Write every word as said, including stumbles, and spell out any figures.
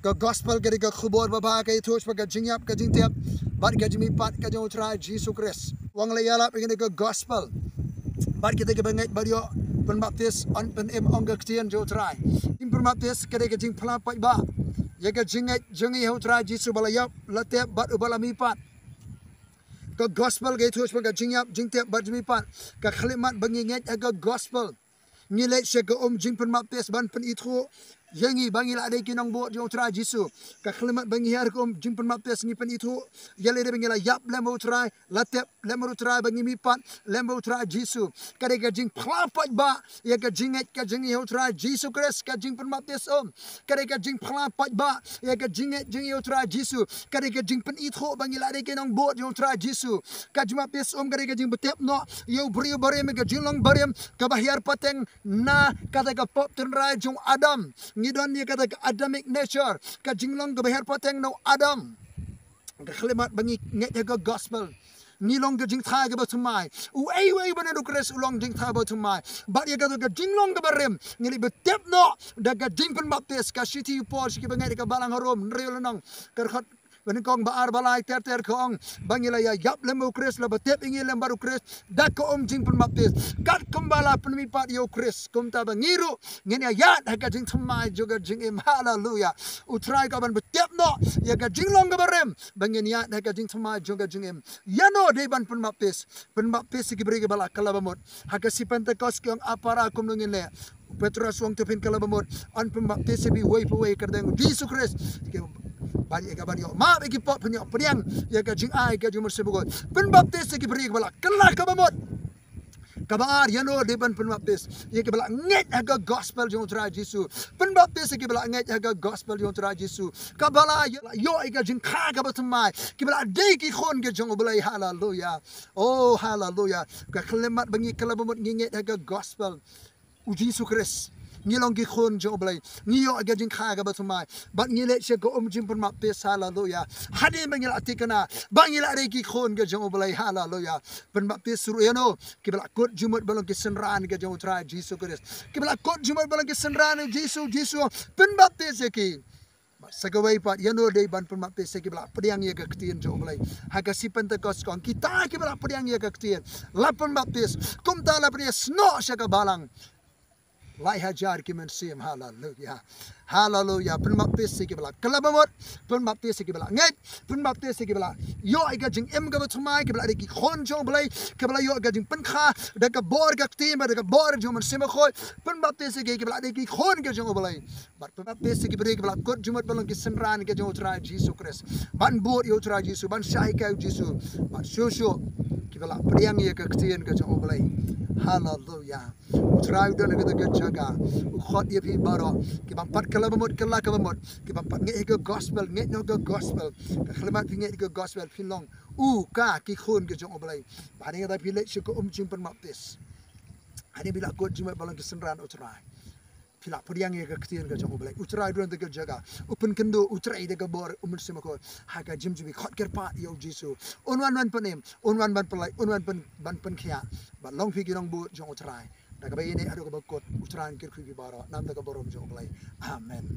Ka gospel ka dei ka khubor babha ka ïathuh shaphang ka jingïap, ka jingtep bad ka jingmihpat ka jong U Trai Jisu Khrist. Wan la ïalap ïa ka gospel. Bad kita kiba ngeit bad ïoh pynbaptis yn pynim ong ka ktien jong U Trai. Jingpynbaptis ka dei ka jingphla paidbah ïa ka jingngeit jong ngi ha U Trai Jisu ba la ïap, la tep bad uba la mihpat. Ka gospel ka ïathuh shaphang ka jingïap, jingtep bad jingmihpat. Ka khyllipmat ba ngi ngeit ha ka gospel, ngi leit sha ka um jingpynbaptis ban pynithuh ïa ngi ba ngi la dei ki nongbud jong U Trai Jisu. Ka khyllipmat ba ngi hiar ka um jingpynbaptis, ngi pynithuh ïa lade ba ngi la ïap lem bad U Trai, la tep lem bad U Trai, ba ngi mihpat lem bad U Trai Jisu. Ka dei ka jingphla paidbah ïa ka jingngeit ka jong ngi ha U Trai Jisu Khrist, ka jingpynbaptis um. Ka dei ka jingphla paidbah ïa ka jingngeit jong ngi ha U Trai Jisu. Ka dei ka jingpynithuh ba ngi la dei ki nongbud jong U Trai Jisu. Ka jingpynbaptis um ka dei ka jingbtep noh ïa u briew barim, ka jinglong barim kaba hiar pateng na kata ka pop tynrai jong u Adam. Ngi don ïa kata ka Adamic nature, ka jinglong kaba hiar pateng na u Adam. Ka khyllipmat ba ngi ngeit ha ka gospel, ngi long ka jingthaw kaba thymmai. Uei uei ba naduh U Khrist u long jingthaw ba thymmai. Bad ïa kata ka jinglong kaba rim ngi leit btep noh da ka jingpynbaptis. Ka shithi u Paul sha kiba ngeit ha ka balang ha Rom, hynriew lynnong, ka dkhot ba nyngkong, ba ar, ba lai, ter ter ka ong ba ngi la ïa ïap lem bad U Khrist, la btep ïa ngi lem bad U Khrist da ka um jingpynbaptis, katkum ba la pynmihpat ïa U Khrist, kumta ba ngi ruh ngin ïa ïaid ha ka jingthymmai jong ka jingim. Haleluya. U Trai u kwah ban btep noh ïa ka jinglong kaba rim ba ngin ïaid ha ka jingthymmai jong ka jingim. Ïano dei ban pynbaptis? Pynbaptis ïa ki briew kiba la kylla ba mut. Ha ka sngi Pentekost ki ong, para, kumno ngin leh? U Petros u ong, to phin kylla ba mut, yn pynbaptis ïa phi uwei pa uwei ha ka kyrteng U Jisu Khrist. Ki ban ïa ka ban ïoh map ïa ki pop, phin ïoh pdiang ïa ka jingai ka jong U Mynsiem Bakhuid. Pynbaptis ïa ki briew kiba la kylla ka ba mut. Kaba ar, ïano dei ban pynbaptis? Ïa kiba la ngeit ha ka gospel jong U Trai Jisu. Pynbaptis ïa kiba la ngeit ha ka gospel jong U Trai Jisu. Kaba la ïoh, la ïoh ïa ka jingkha kaba thymmai, kiba la dei ki khun ka jong U Blei. Haleluya. Oh, haleluya. Ka khyllipmat ba ngi kylla ba mut, ngi ngeit ha ka gospel U Jisu Khrist, ngi long ki khun jong U Blei. Ngi ïoh ïa ka jingkha kaba thymmai bad ngi leit sha ka um jingpynbaptis. Haleluya. Hadien ba ngi la thikna ba ngi la dei ki khun ka jong U Blei. Haleluya. Pynbaptis ruh ïano? Kiba la kut jingmut ban long ki synran ka jong U Trai Jisu Khrist. Kiba la kut jingmut ban long ki synran U Jisu, Jisu, pynbaptis ïa ki. Sa kawei pat, ïano dei ban pynbaptis? Ïa kiba la pdiang ïa ka ktien jong U Blei. Ha ka sngi Pentekost ki ong, kita kiba la pdiang ïa ka ktien la pynbaptis. Kumta la pdiang snoh sha ka balang lai hajar ki mynsiem. Haleluya. Haleluya. Pynbaptis ïa kiba la kylla ba mut. Pynbaptis ïa kiba la ngeit. Pynbaptis ïa kiba la ïoh ïa ka jingim kaba thymmai, kiba la dei ki khun jong U Blei, kiba la ïoh ïa ka jingpynkha da ka bor ka ktien bad da ka bor jong U Mynsiem Bakhuid. Pynbaptis ïa ki, kiba la dei ki khun ka jong U Blei. Bad pynbaptis ïa ki briew kiba la kut jingmut ban long ki synran ka jong U Trai Jisu Khrist, ban bud ïa U Trai Jisu, ban shah hikai U Jisu. Bad shuh shuh kiba la pdiang ïa ka ktien ka jong U Blei. Haleluya. U Trai u don ha kata ka jaka, u khot ïa phi baroh kiba ym pat kylla ba mut, kylla ka ba mut. Kiba ym pat ngeit ha ka gospel, ngeit noh ka gospel. Ka khyllipmat phi ngeit ha ka gospel, phin long u, ka, ki khun ka jong U Blei. Bad hadien kata phi leit sha ka um jingpynbaptis. Hadien phi la kut jingmut ban long ki synran U Trai, phi la pdiang ïa ka ktien ka jong U Blei. U Trai u don ha kata ka jaka, u pynkynduh, u trei da ka bor U Mynsiem Bakhuid ha ka jingim jong phi. Khot kyrpad ïa U Jisu. Un wan ban pynim, un wan ban pynlait, un wan pyn, ban pynkhiah. Bad long phi ki nongbud jong U Trai. Da kaba ïeit haduh kaba kut. U Trai un kyrkhu ïa phi baroh. Namar ka burom jong U Blei. Amen.